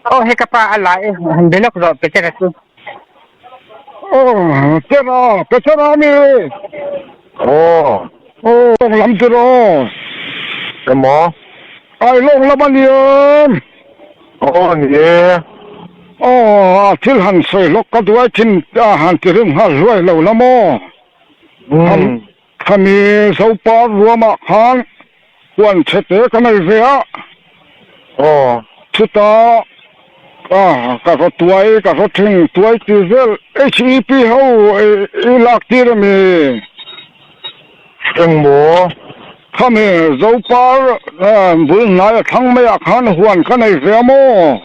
Aw hei ka pa a la e han be lawk rawh Petera chu. Aw Petera, Petera a mi? Aw. Aw lawng lam chu rawh. Emaw? Ai lawng lam a ni em? Aw ni e. Aw a thil han sawi hlawk ka duai thin a han ti rim nghal hluai lo la maw? Umm. Khami Zopa ruamah khan huan chhe te ka nei ve a. Aw. Chutah ka ka raw tuai, ka raw thing tuai ti vel HEP ho i lak tir a mi? Engmaw? Khami Zopa bul hnai a thlang maiah khan huan ka nei ve a maw?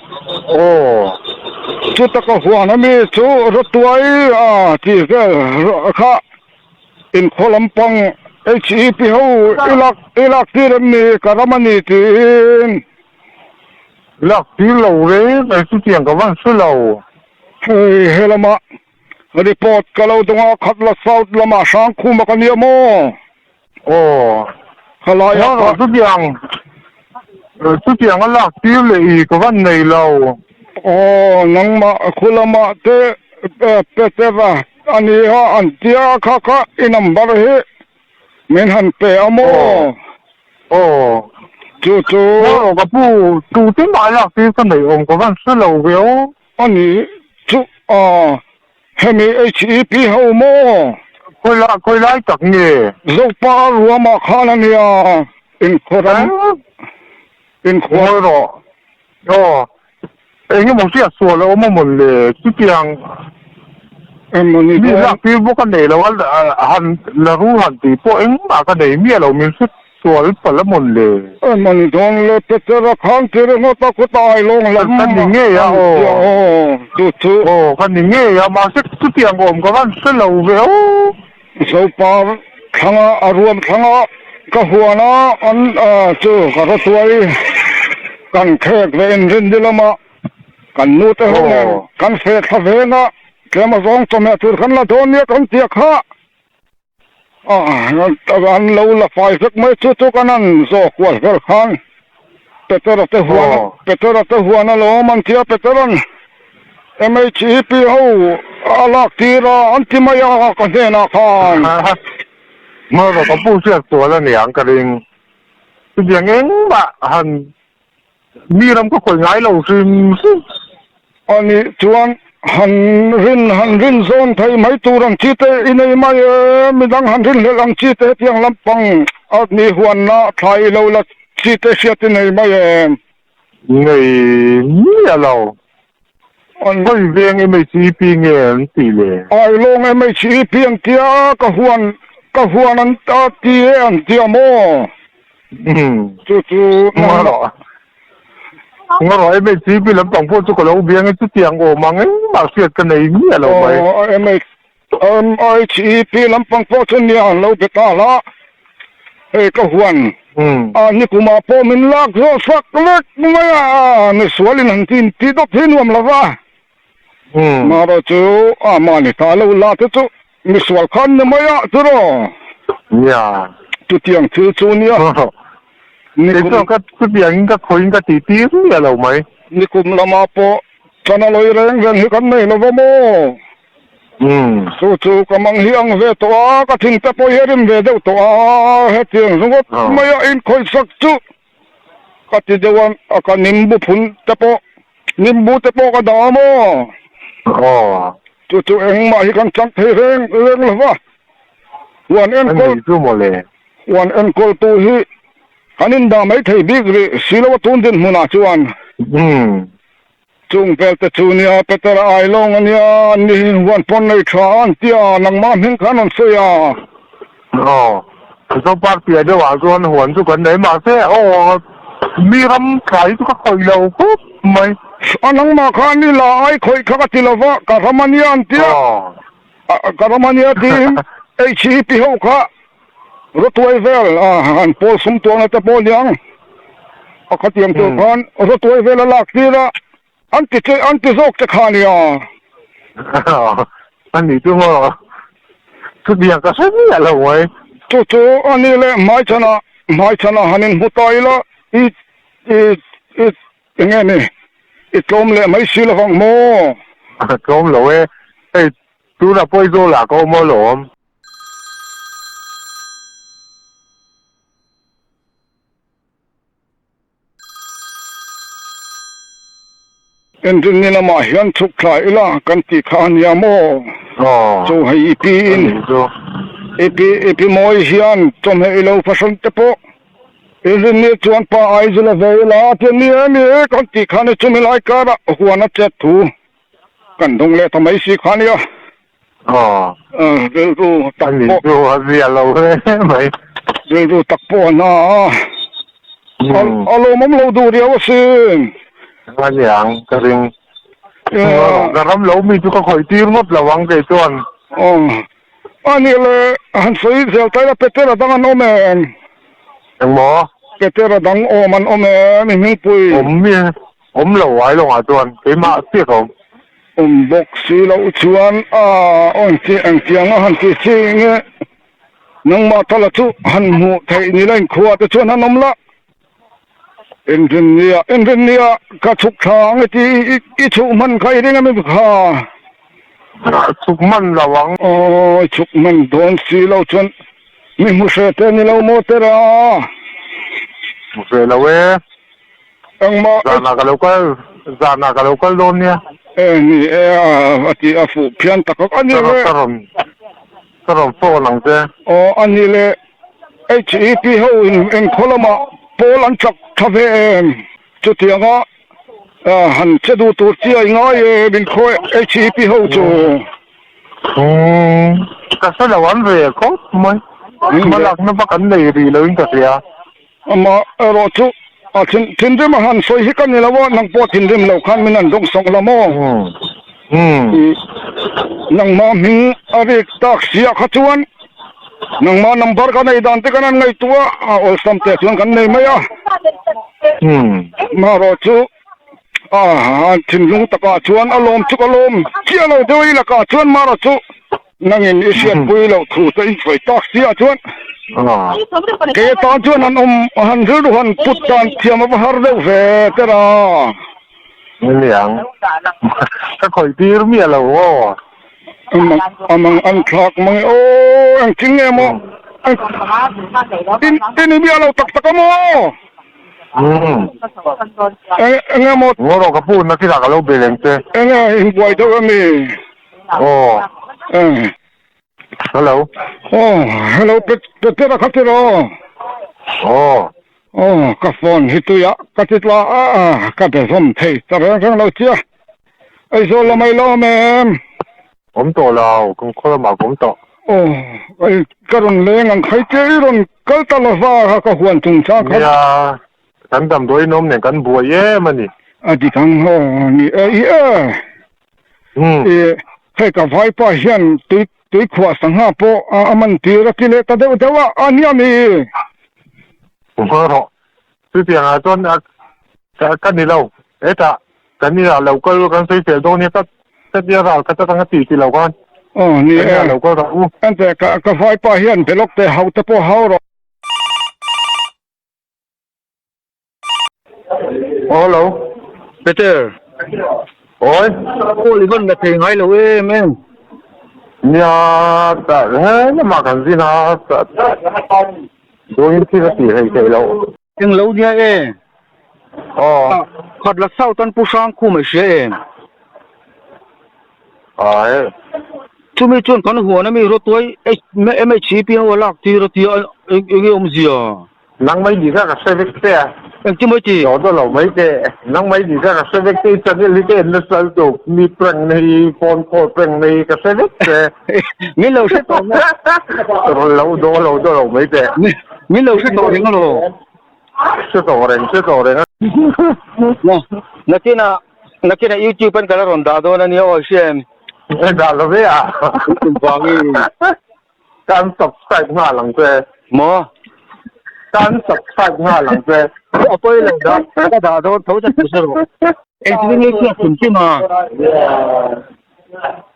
Aw. Chuta ka huan a mi chu raw tuai a ti vel kha. Inkhaw lampang HEP ho i lak i lak tir em ni ka ram a ni tiin. Lak tir lo reng reng chutiang ka van hre lo. Hei he lama report ka lo dawng a Khatla South lamah Hrangkhuma ka nia maw? Aw. Khalai ah ka. Chutiang chutiang a lak tir leh i ka van nei lo. Aw nangmah khu lamah te Petera a ni a an tia kha kha i number hi min han pe a maw? Aw. Chu chu. Aw ka pu tute mah lak tir ka neih awm ka van hre lo ve aw. A ni chu a. Hemi HEP ho maw? Khawi khawi lai tak nge? Zopa ruamah khan a nia, inkhawram, inkhawr. Ngawi rawh. Aw, eng emaw hriat sual a awm a mawn le, chutiang Emawni mi dawn. lak tir bawk a nei lo a, han la ru han tih pawh engmah ka nei miah lo, min hre Sual pal a mawn le. Emawni dawn le Petera khan ti ringawt a kut ai lawng lam Ka ni ngei a an ti a aw. aw chu chu. Aw ka ni ngei a mahse chutiang awm ka van hre lo ve aw. Zopar thlanga a ruam thlanga ka huan a an chu ka rawtuai kan khek ve inrin ni lama kan nu te ho nen kan fe thla veng a tlem a zawng chawhmeh tur kan la dawn nia kan tia kha. An lo la fai vek mai chu chu kan an zawk kual vel khan Petera te huan Petera te huan alawm an tia Petera'n MHEP ho a lak tir a an ti mai a ka hnenah khan. Hmar ka pu hriat sual a niang ka ring. Chutiang engmah han Mi ram ka khawih ngai lo hrim hrim. A nih chuan han rin han rin zawn thei mai tur ang chi te i nei mai e, midang han rin hlelh ang chi te hetiang lampang a ni huanna thlai i lo la chi te hriat i nei mai e. Nei miah lo. An. Khawi veng MHEP nge an tih le? Ailawng MHEP an tia ka huan ka huan an ti e an tia maw? Chu chu Nga rawh Nga rawh MHEP lampang pawh chu ka lo biang e chutiang awm ang engmah hriat ka nei miah lo mai. Aw MHEP lampang pawh chu nia an lo be ta la. Hei ka huan a nikumah pawh min lak zawh sak vek mai a, misualin han ti ti dawt hi nuam lo va. Mahro chu a mahni ta lo la te chu misual khan ni mai a tiraw? Nia. Chutiang thil chu nia. Nikum ka chutiangin ka khawiin ka tih tir miah lo mai. Nikum lamah pawh chana lawi reng reng hi kan nei lo va maw? Chu chu ka mang hi ang ve tawh a, ka thin te pawh hi a rim ve deuh tawh a, hetiang ringawt mai a inkhawihsak chu ka ti deuh a, a ka nimbu phun te pawh, nimbu te pawh ka dah a maw? Chu chu engmah hi kan chang thei reng reng lo va, huan enkawl, huan enkawltu hi kan indah mai thei bik rih si lo a tun dinhmunah chuan. Chung vel te chu nia Peter-a ai lawng a nia, an ni hi huan pawn nei tha an tia, nangmah hming khan an sawi a. Aw, Zopa piah deuh ah chuan huan chu kan nei mahse aw mi ram thlai chu ka khawih lo khawp mai. A nangmah khan i la ai khawih kha ka ti lo va, ka ram a nia an tia, ka ram a nia tiin HEP ho kha Rawtuai vel a han pawl sum tuahna te pawh niang a khatiang tur khan rawtuai vel a lak tir a, an ti che an ti zawk che kha nia. A nih chu maw? Chutiang ka hre miah lo mai. Chu chu a ni leh hmaichhanah hmaichhanah han inhmu ta ila i i i eng nge ni? I tlawm leh mai si lovang maw? Tlawm lo e. Hei tunah pawh Aizawlah ka awm alawm. Engtin lamah hian chhuk thla ila kan tih kha a nia maw? Chaw hei i pi in i pi i pi mawi hian chawhmeh i lo fahran te pawh Engtin chuan pa Aizawla ve ila a ti a nia mi kan tih kha ni chumi lai karah huan a chet thu kan dawng leh ta mai si kha nia. Rilru tak pawh. Chu a zia lo hle mai. Rilru tak pawh a na a. A lawmawm lo duh riau asin. A niang ka ring. Ka ram lo mi chu ka khawih tir ngawt lo ang kei chuan. A nih le han sawi zel ta ila Petera dang an awm em? Engmaw? Petera dang awm an awm em i hmingpui? Awm awm lo ai lawngah chuan keimah chiah ka awm. Awm bawk si loh chuan a awn chi engtiang a han ti chi nge nangmah tala chu han hmuh theih ni la inkhua te chuan han awm la Enrinnia Enrinnia ka chhuk thla ang e ti i chhuh hman kha i ring a mi kha. Chhuk hman lo ang. Aw i chhuk hman dawn si lo chuan mi hmu hre te ni lo maw tera. Hmu hre lo e. Engmah. Zanah ka lo kal, zanah ka lo kal dawn nia. E ni e a ti a fuh phian tak a ni le. Ka rawn, ka rawn phone ang che. Aw a ni le, HEP ho in engkhaw lamah pawl an chak tha ve em? Chutianga han che duh tur chi a i ngai em inkhaw HEP ho chu? Umm, ka hre lo an ve khawp mai. Hmalakna vak an nei rih loin ka hria. Amah erawh chu a thin thinrim a han sawi hi ka ni lo a, nang pawh thinrim lo khan min han dawng sawk la maw? Nangmah hming a rik tak sia kha chuan nangmah number ka nei dan te kan han ngaihtuah a, awlsam teh chuan kan nei mai a. Amaherawh chu a thinlung takah chuan a lawm chu ka lawm chiah lo deuh a, i lakah chuan amaherawh chu Nangin i hriatpui loh thu te i sawi tak si ah chuan kei atan chuan han awm han rilru han put dan thiam a va har deuh ve ter a. Niang ka khawih tir miah lo aw. A mang an thlak mang e aw engtin nge maw i ni miah lo tak tak a maw? Enge maw. Ngaw rawh ka pu nakinah ka lo be leng che. Enge inbuai deuh ami? Aw. Hello. Aw, hello Petera kha tiraw? Aw. Aw, ka phone hi tuiah ka ti tla a, ka be zawm thei ta reng reng lo chia. Aizawl lam ai lo awm em? Awm tawh lo, kan khaw lamah ka awm tawh. Aw, ka rawn leng ang khai che, i rawn kal ta lova ka huan chungchang kha. Nia, kan damdawi inawm nen kan buai em a ni. A dik ang aw, ni e, i e. I hei ka vaipa hian tui tui khuah sangha pawh a man tir a ti leh ta deuh deuh a, a nia mi? Ngawi rawh, chutiang ah chuan ka ka ni lo, hetah kan inah lo kal kan sawi fel dawn nia ka ka tia ral khat atanga ti ti lo khan Aw ni kan e, inah lo kal rawh u. Ente ka ka vaipa hian belawk te hau te pawh hau rawh. Hello. Peter. Oi. Call i van la thei ngai lo em em. Nia ta he lamah kan zin a ta doin thil a tih hleih theih loh. Eng lo nia e. Aw. Khat la south an pu hrang khum a hria em. Ai. Chumi chuan kan huan ami rawtuai MHCP ho a lak tir a tia eng nge awmzia. Nang mai ni kha ka hre vek che a. Engtin mai ti? Daw daw lo mai teh. Nang mai ni kha ka hre vek che i channel hi ka en nasa lutuk. Mi prank na hi, phone call prank na hi ka hre vek che. Min lo hre tawh maw? Rawn lo daw lo daw lo mai teh. Min lo hre tawh reng alawm. Hre tawh reng, hre tawh reng a. Nakinah, nakinah YouTube an ka la rawn dah dawn a nia aw hria em? Dah lo ve a. Vangin. Kan subscribe nghal ang che. Maw? Kan subscribe nghal ang che. A pawi lo dah, ka dah dawn tho ta tih rawh. Engtin nge hriat chhun chhun a?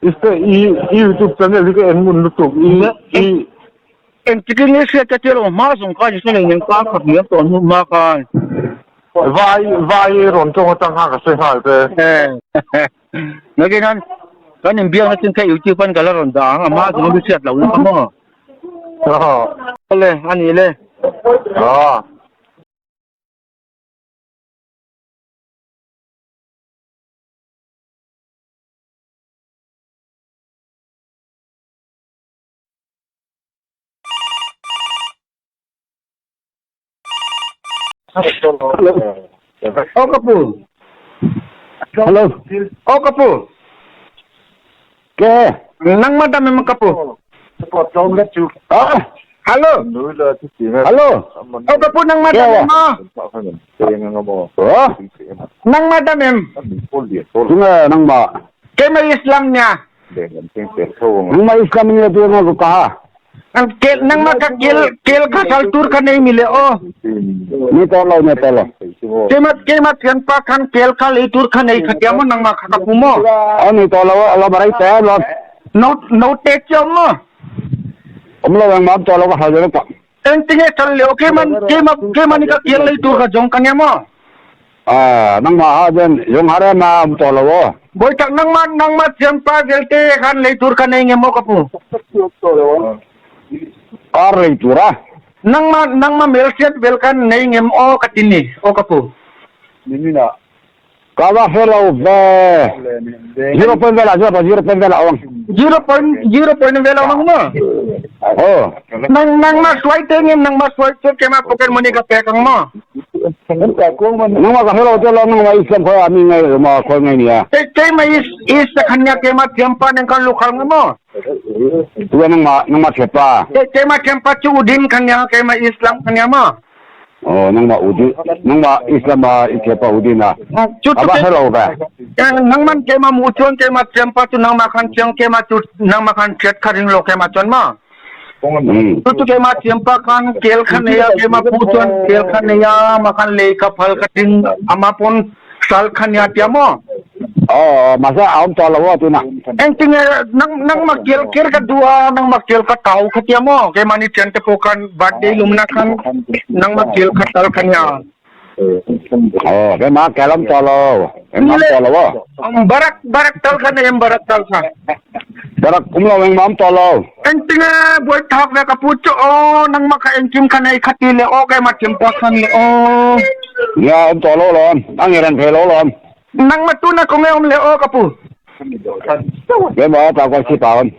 I i YouTube channel hi ka en ngun lutuk i i Engtin nge hriat ka tia lo hma zawng khan i hre nei nen kar khat hniam tawh hnu hma khan. Vai vai rawn tawng atang khan ka sawi nghal che. Nakin han kan inbiakna chin kha YouTube an ka la rawn dah ang a hma zawng hi hriat loh na kha maw. Awle a ni le. Aw ka pu. Hello. Aw ka pu. Ke. Nangmah dam em ka pu. Ah. Hello. Hello. Aw ka pu nangmah dam em a. Oh. Nangmah dam em. Tunge nangmah. Keimah Islam nia. Nangmah Islam nia tu nga ka ha. Kel nangmah ka kel kel kha sal tur kha nei mi le aw. Ni to lo ni to lo. Keimah keimah thianpa khan kel kha lei tur kha nei kha tia maw nangmah kha ka pu maw. Aw ni to lo lo barai te lo. No no te chiam maw. Om lo engmah to lo ka hal jo pa. Engtinge sal leo keimah keimah keimah ni ka kel lei tur kha jong ka nia maw. Ah, nangmah ha jen yong hare ma um to lo aw. Bawi tak nangmah nangmah thianpa vialte khan lei tur kha nei nge maw ka pu. Kar lei tur a. Nangmah nangmah melhriat vel khan nei ngem aw ka ti ni aw ka pu. Ka va hre lo ve. Zero point vel ah zero point zero point vel ah awng. Zero point zero point vel awng ang maw? Aw. Nang nangmah suai te ngem nangmah suai chu keimah pocket money ka pek ang maw? Nangmah ka hre lo te lo nangmah Islam khoi ah mi ngai ma khoi ngai nia. Kei keimah is is sakhan nia keimah thiampa neng kan lukhal nga maw? Tua nangmah nangmah thiapa. Kei keimah thiampa chu Udin khan nia keimah Islam khan nia maw? Aw nangmah Udi nangmah Islam ah i thiapa Udin ah. Chu chu Aba hre lo ve. Nangman keimah mu chuan keimah thiampa chu nangmah khan chiang keimah chu nangmah khan thiat kha ring lo keimah chuan maw? Chu chu keimah thiampa khan kel kha nei a keimah pu chuan kel kha nei a mah khan lei kha phal kha ding ama pawn sal kha nia tia maw? Aw mahse a awm tawh lo aw tunah. Engtinge nang nangmah kel ker ka duh a nangmah kel ka tau kha tia maw? Keimahni thiante pawh khan birthday lumna khan nangmah kel kha tal kha nia. Aw keimah kel awm tawh lo engmah awm tawh lo aw. Barak barak tal kha nei em barak tal kha. Barak um lo engmah awm tawh lo. Engtinge buai thak ve ka pu chu aw nangmah kha engkim kha nei kha ti le aw keimah thiampa khan le aw. Nia awm tawh lo lawm a nge reng thei lo lawm. Nangmah tuna kawng e awm le aw ka pu. Keimah ta kawl sip a awm.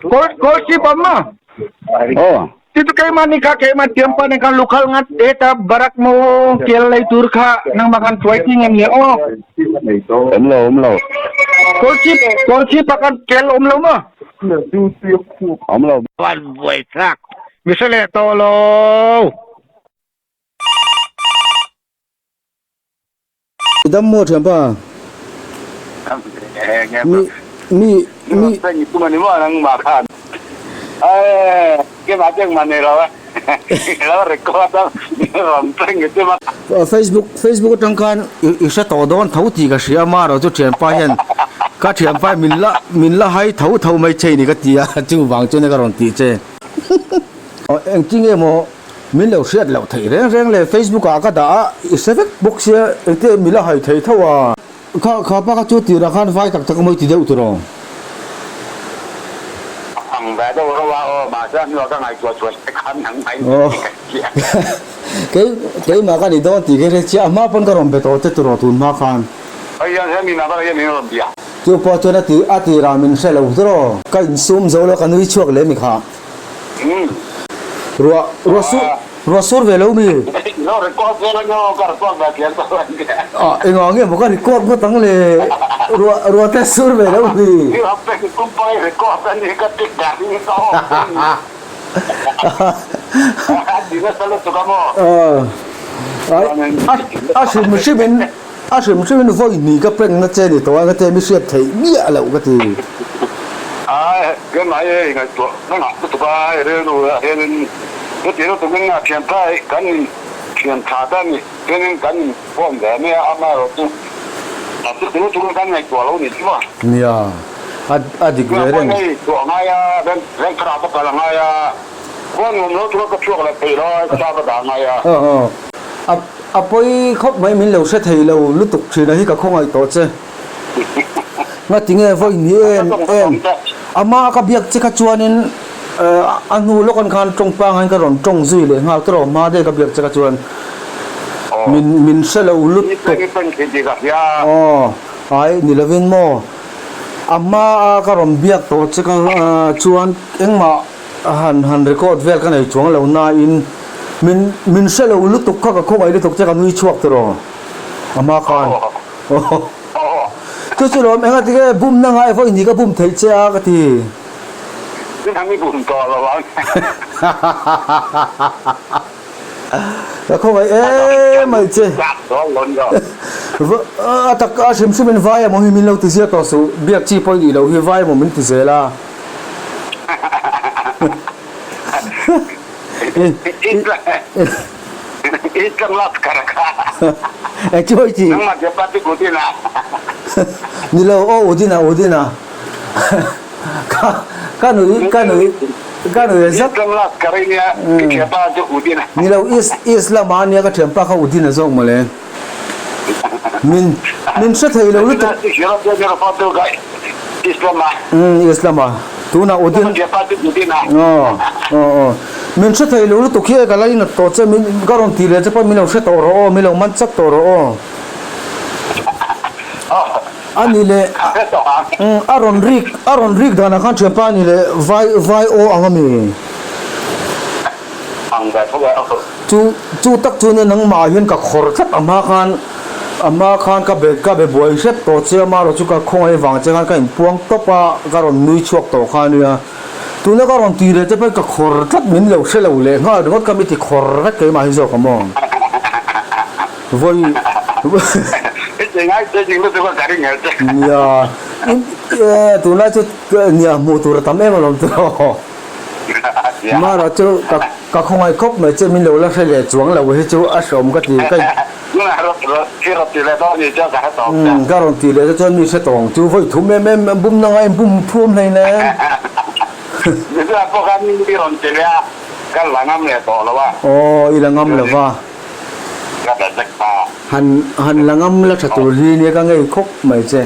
Kawl kawl sip awm maw? Aw. Ti chu keimah ni kha keimah tiampa nen khan lukhal ngat eta barak maw kel lei tur kha nangmah khan hruai ti ngem le aw. Awm lo awm lo. Kawl sip kawl sip ah khan kel awm lo maw? Awm lo. Van buai thlak mi hre leh tawh lo. I dam maw thianpa? Mi mi mi Facebook Facebook atang khan i hre tawh dawn tho tih ka hria amaherawh chu thianpa hian ka thianpa hian min la min la hai tho tho mai che ni ka ti a chuvang chuan ka rawn tih che. Engtinge maw Min lo hriat loh theih reng reng le Facebook ah ka dah a, i hre vek bawk sia engte mila hai thei tho a. Kha kha pa kha chu tirah khan vai tak tak a mawi ti deuh tiraw? A ang ve deuh reuh a aw, mahse a hnuah ka ngaihtuah chhuah che khan nang mai ni ka hria. Kei keimah ka ni dawn tih ka hre chiah, a hma pawn ka rawn be tawh che tiraw tun hma khan. Hei hian he mi number hian min rawn bia. Chu pawh chuan a ti a tirah min hre lo tiraw? Ka insum zo lo ka nui chhuak leh mi kha. Ruah ruah sur ruah sur ve lo mi? No record vel a nge ka record ve thiam tawh lo nge. Ah engah nge maw ka record ngawt ang le ruah ruah te sur ve lo mi? Ni hap te kum pai record a ni ka tik dan hi ka awm ti nasa lutuk a maw? Ah a hrim hrim in a hrim hrim in vawi hnih ka prank na che ni tawh a ka ti a mi hriat theih miah loh ka ti. Ai keimah hi hei ngaihtuah na ngah lutuk a, hei rilru ah hianin chuti lutukin a thiantha hi kan in thiantha te a ni chuanin kan in form ve mai a, amaherawh chu a chuti lutukin kan ngaihtuah lo ni chu maw. Nia, a a dik ve reng. Hei tuah ngai a, reng kharah ka kal a ngai a, khuan nuam lo tura ka chhuak leh theih lo a, sa ka dah ngai a. Aw aw, a. A pawi khawp mai min lo hre thei lo lutuk thin a hi ka khawngaih tawh che. Ngati nge vawi ni em em. A hma ka biak che kha chuanin a hnu lawk an khan tawng pangain ka rawn tawng zui leh nghal tawh hma daih ka biak che kha chuan min min hre lo lutuk. Aw ai ni lovin maw a hma a ka rawn biak tawh che kha chuan engmah Han han record vel ka nei chuang lo nain min min hre lo lutuk kha ka khawngaih lutuk che ka nui chhuak tiraw a hma khan chu chu lawm enga tige bum na ngai vawi ni ka bum theih che a ka ti. Min han i bum tawh lo ang. Ka khawngaih em mai che. A tak a hrim hrim in vai emaw hi min lo ti zia tawh suh biak chi pawh i nih loh hi vai emaw min ti zel a. Ni lo aw Udina Udina ka nui ka nui ka nui zak ni lo Islam a nia ka thianpa kha Udina zawk mawle min min hre thei lo lutuk Umm Islam a tunah Udin aw aw aw min hre thei lo lutuk hi ka la inat tawh che min ka rawn tih leh che pawh min lo hre tawh rawh aw min lo man chat tawh rawh aw a ni leh a rawn rik a rawn rik danah khan thianpa a ni leh vai vai aw ang ami. Chu chu tak chu nia nangmah ah hian ka khawr tlat a hma khan a hma khan ka be ka be buai hrep tawh che a marawh chu ka khawngaih vang che khan ka inpuang tawp a ka rawn nui chhuak tawh kha ania tuna ka rawn ti leh te pawh ka khawr tlat min lo hre lo leh nghal ringawt kha mi ti khawr vek keimah hi zawk a maw vawi nia tunlai chu nia hmuh tur a tam em alawm tiraw. Mara chu ka ka khawngaih khawp mai che min lo la hre leh chuang lo hi chu a hreawm ka ti ka umm ka rawn tih leh te chuan mi hre tawng chu vawi thum em em bum na ngai bum thuam hlei nen. Aw i la ngam lo va. Han han la ngam la tha tur hi nia ka ngei khawp mai che.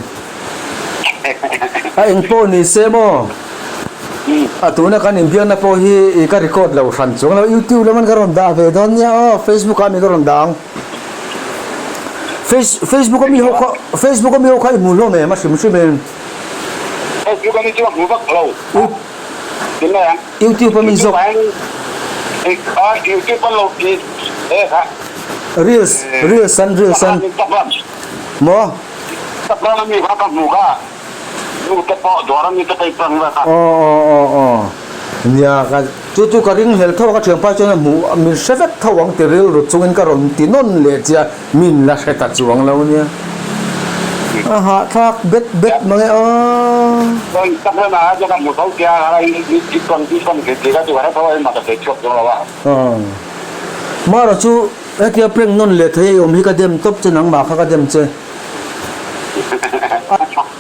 A eng pawh ni se maw? A tuna kan inbiakna pawh hi i ka record lo hran chuang lo. YouTube laman ka rawn dah ve dawn nia aw, Facebook ah mi ka rawn dah ang. Face Facebook a mi ho kha Facebook a mi ho kha i hmu hlawm em a hrim hrim em? Facebook a mi chu ka hmu vak lo. YouTube a mi zawk. YouTube an lo ti e kha. Reels reels an reels an. Maw? Instagram a mi kha ka hmu kha. Nu te pawh dawr a mi te pawh i pang vek a. Aw aw aw aw. Nia ka chu chu ka ring hlel tho a ka thianpa chuan a hmuh min hre vek tho ang ti rilru chungin ka rawn ti nawn leh che a min la hre ta chuang lo nia. A hahthlak bet bet mang e aw. Chuan tak reng ah chuan ka hmu tho tia i pang i pang thei tih kha chu ka hre tho a engmah ka sawi chhuak chuang lo a. Aw. Mara chu hetia prank nawn leh thei a i awm hi ka dem tawp che nangmah kha ka dem che.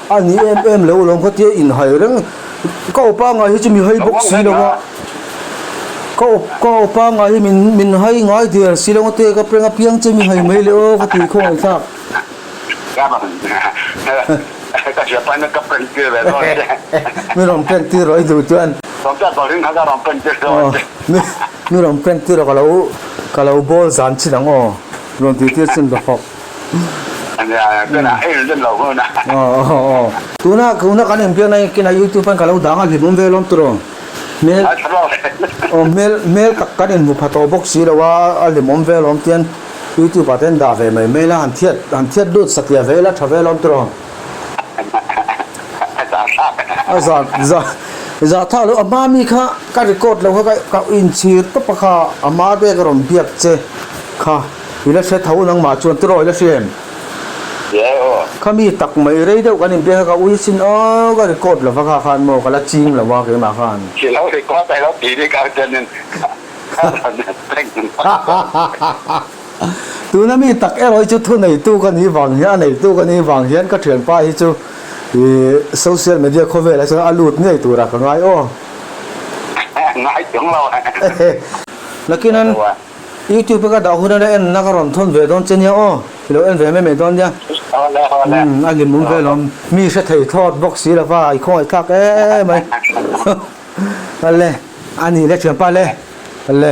A ni em em lo lawm kha tia inhai reng ka awpa ngai hi chu mi hai bawk si lo a ka awp ka awpa ngai hi min min hai ngai der si lo a te ka peng apiang che mi hai mai le aw ka ti khawngaih thlak. Mi rawn prank tir rawh i duh chuan. Mi rawn prank tir rawh ka lo ka lo bawl zan chin ang aw rawn ti tir chin rawh. Tuna tuna kan inbiakna hi kina youtube an ka lo dang a hlimawm ve alawm tiraw hmel aw hmel hmel tak kan inhmu pha tawh bawk si lo a a hlimawm ve alawm tian youtube ah te an dah ve mai mai la han thiat han thiat lut satliah ve ila tha ve alawm tiraw a za za za tha lo a hma mi kha ka record lo kha ka ka inchhir tawp a kha a hma te ka rawn biak che kha. I la hre tho nangmah chuan tiraw i la hria em? Kha mi tak mai rei deuh kan inbiak a ka ui sin aw ka record lova kha khan maw ka la ching lo a keimah khan. I lo record a i lo tih bik ang chuanin ka rawn prank Tuna mi tak erawh hi chu thu neitu ka nih vang hian a neitu ka nih vang hian ka thianpa hi chu ih social media khawvelah chuan a lut ngei turah ka ngai aw. Ngai chung lo. Nakin an. Youtube a ka dah hun a en na ka rawn thawn ve dawn che nia aw. I lo en ve mai mai dawn nia. Umm a hlimawm ve lawm. Mi hre thei thlawt bawk si lova i khawngaih thlak em mai. Ale a ni le thianpa le. Ale.